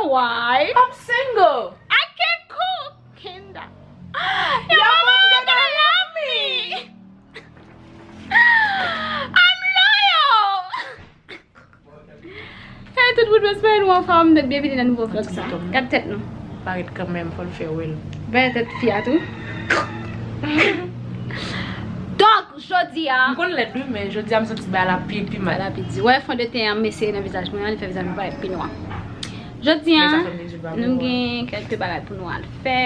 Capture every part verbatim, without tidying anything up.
Why? I'm single. I can't cook. Kinda. Your mama don't love me. I'm loyal. Hey tout moun, m espere nou anfòm. Donk byenvini nan nouvo vlog sa. Gad tèt nou. Parèt kanmenm, fò l fè wè l. Gad tèt fi a tou. Donk jodi a. M konn lèd wi, men jodi a m santi bagay la pi, pi mal. Bagay la pi di. Wè fon de ten an m eseye nan vizaj mwen an, li fè vizaj mwen parèt pi nwa. Jodi a, nou gen kèlke bagay pou nou al fè.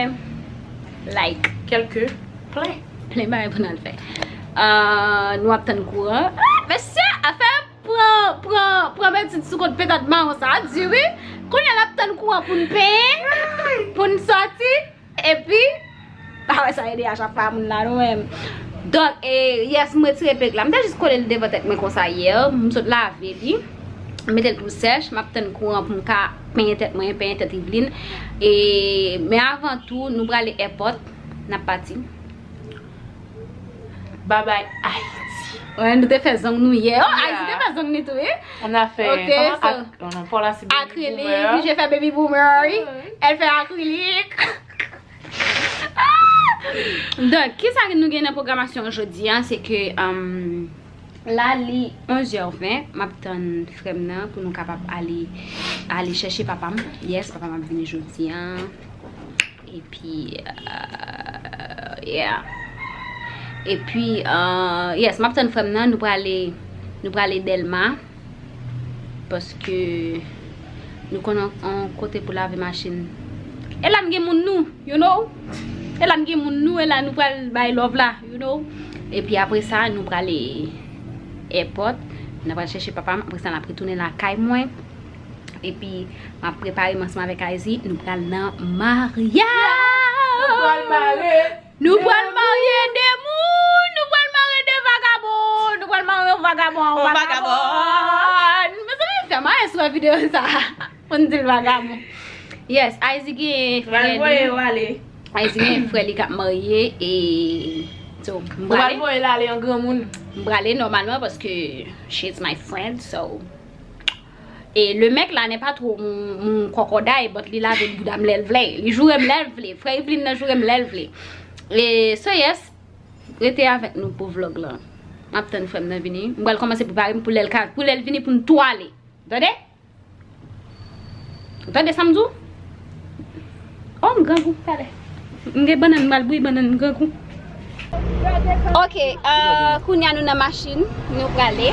Like. Kèlke? Plen. Plen bagay pou nou al fè. Ah, nou ap tann kouran. Ah, mesye, afè pran, pran, pran metid sou kont petat mawon sa a di wi. Kounye a n ap tann kouran pou n penyen, pou n sòti, epi, pa wè sa ede a chak fwa moun la nou menm. Donk, e, yes, m retire pèg la. M te jis kole l devan tèt mwen konsa yè. M sot lave li. M mete l pou l sèch. M ap tann kouran pou m ka penyen tèt mwen, penyen tèt Yveline. E, men avan tou, nou prale èpòt. N ap pati. Babay Ayiti. Wè, nou te fè zong nou yè. Oh, Ayiti te fè zong li tou, wi. On a fait, ok, comment, so, ac-, on a, pour la, c'est baby akrilik, boomer. Wi, je fè baby boomer, wi. Wi. Elle fait acrylique. Donk, kisa nou gen nan pwogramasyon jodi a, se ke, um, la, li onz è ven, m ap tann frè m nan pou nou kapab ale, ale chèche papa m. Yes, papa m ap vini jodi a. Epi, euh, yeah. Epi, euh, yes, m ap tann frè m nan, nou prale, nou prale Dèlma. Paske nou konn on, on kote pou lave machin. E la n gen moun nou, you know? E la n gen moun nou, e la nou pral bay love la, you know? Epi apre sa, nou prale èpòt, nou pral chèche papa m, apre sa n ap retounen lakay mwen. Epi, m ap prepare m ansanm avèk Ayzi, nou pral nan maryaj. Nou pral mare. Nou pral marye de moun, nou pral mare de vagabon, nou pral mare yon vagabon, yon vagabon. Mezanmi, fè m alèz sou videyo sa. Pou n di l vagabon. Yes, Ayzi gen frè li. Ayzi gen frè li k ap marye e so, m prale. Ou pral voye l ale an granmoun. M prale nòmalman paske she is my friend, so. E le mèk la nè pa tro moun, moun kòkòday, but li lave bouda m lè l vle. Li joure m lè l vle. Frè Yveline nan joure m lè l vle. E so yes, rete avèk nou pou vlog lan. M ap tann frè m nan vini. M pral kòmanse prepare m pou lè l ka, pou lè l vini pou n tou ale. Tande? Ou tande sa m di w? Oh, m grangou, talè. M gen bannann, m pral bouyi bannann, m grangou. Ok, euh, kounye a nou nan machin, nou prale.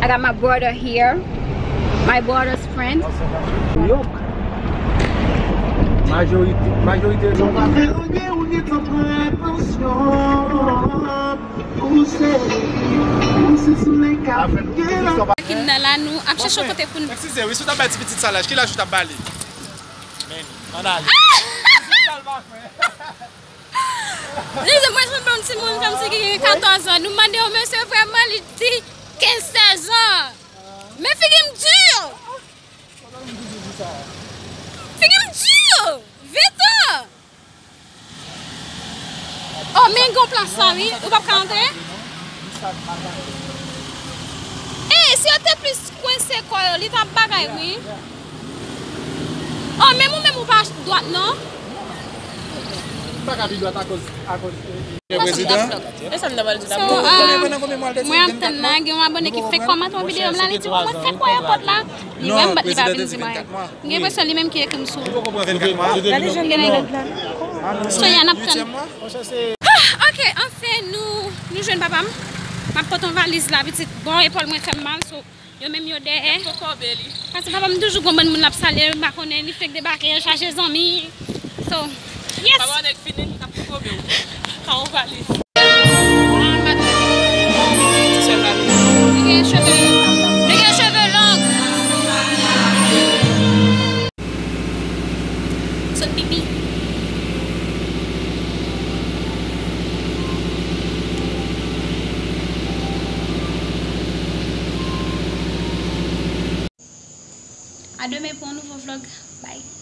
I got my brother here. My brother's friend. New York. Majorite, majorite. Makin nan la, nou ap chèche yon kote pou n. Eskize, wi, si w t ap bay ti pitit sa laj, ki laj ou t ap ba li? Men, ann ale. Li di mwen sanble yon timoun kòmsi ki gen katòz an. Nou mande yon mesye vrèman, li di kenz, sèz an. Men figi m di! Figi m di! Vit! Oh, men gon plas la, wi. Ou p ap ka antre? Eh, si yo te plis kwense kò yo, li t ap bagay, wi. Oh, menm ou menm ou pa dwat, non? M pa ka pi dwat akoz, akoz, eh, prezidan. E sa m ta pral di la. So, um, mwen ap tann la, gen yon abòne ki fenk kòmante yon videyo m la, li di mwen fenk wè èpòt la. Li wè m, but li pa vin di m anyen. M gen enpresyon li menm ki ekri m sou. Gade jan l gen nan rad la. Sonya, n ap tann. Ah, ok, anfen, nou, nou jwenn papa m. M ap pote yon valiz la, pitit. Bò epòl mwen fè m mal, so, yo menm yo dèyè. Paske papa m toujou gon bann moun l ap salye, m pa konnen, li fenk debake, chaje zanmi. So, yes. Papa nèg fini, l ap kokobe w. Ka yon valiz. Li gen cheve, li gen cheve long. Sot pipi. A demen pou yon nouvo vlog. Bye.